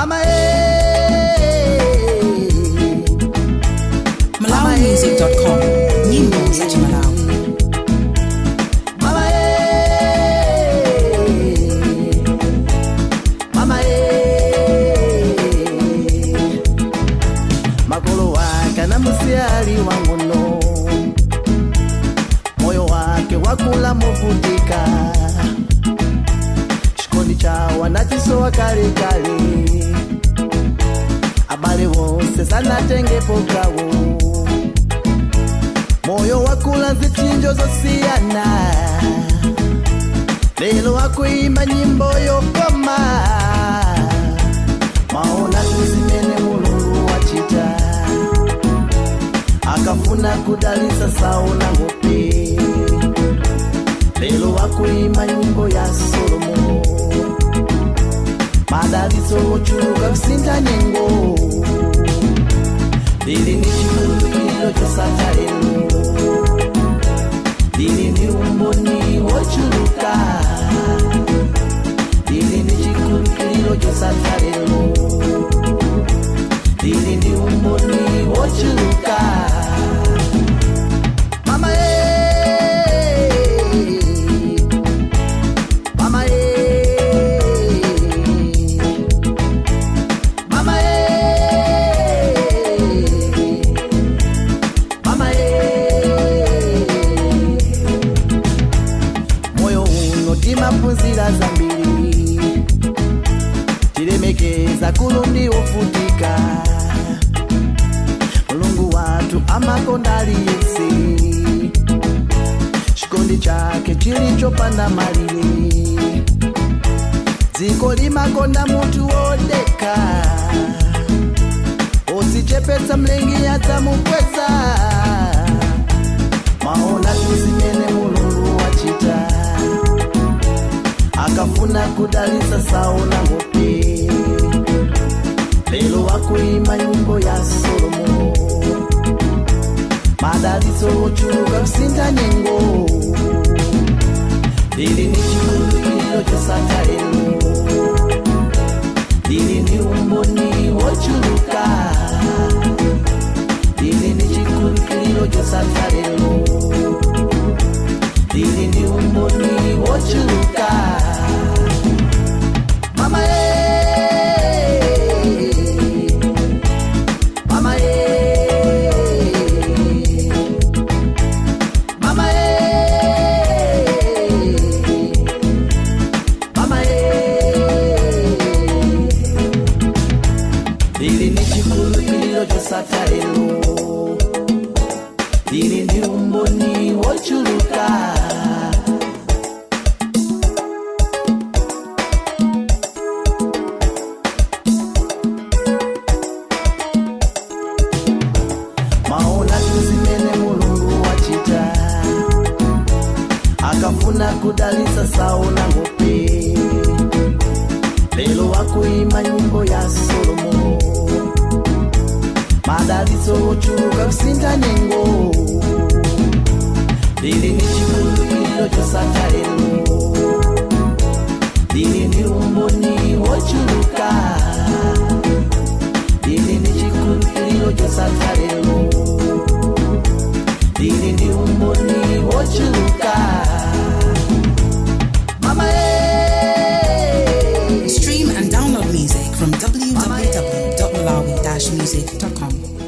Mama eh. MalawiMusic.com. Nyimbo za Chimalawi. Mama eh. Mama eh. Makolo wake anamusiya ali wang'ono, moyo wake wakula movutika, chikondi chawo anachisowa kale kale, abale wonse sanatengepo gawo, moyo wakula zichinjo zosiyana, lelo akuimba nyimbo yokoma. Maona tuzimene Mulungu wachita, akafuna kudalisa saona ngope, lelo wakuimba nyimbo ya Solomo, madaliso ochuluka kusinta nyengo, lili ni chikhulupiriro chosatha lero, lili ni umboni wochuluka, lili ni chikhulupiriro chosatha lero, lili ni umboni wochuluka. Mama eh, mama eh, mama eh, mama eh. Moyo uno timaphunzira zambiri, tilemekeza kulundi wofutika, Mulungu wathu amakonda aliyense, chikondi chake chilichopanda malire, dziko limakonda munthu wodeka, odzichepetsa mlengi adzamukweza. Maona tuzimene Mulungu wachita, akafuna kudalisa saona ngope, lelo wakuimba nyimbo ya Solomo, madaliso ochuluka kusinta nyengo, lili ni chikhulupiriro chosatha lero, lili ni umboni wochuluka, lili ni chikhulupiriro chosatha lero, lili ni umboni wochuluka. Mama eh, mama eh, mama eh, mama eh. Lili ni chikhulupiriro chosatha lero, lili ndi umboni wochuluka. Maona tuzimene Mulungu wachita, akafuna kudalisa saona ngope, lelo wakuimba nyimbo ya Solomo, madaliso ochuluka kusinta nyengo, lili ni chikhulupiriro chosatha lero, lili ndi umboni wochuluka, lili ni chikhulupiriro chosatha lero, lili ndi umboni wochuluka. Mama eh. Stream and download music from www.malawi-music.com.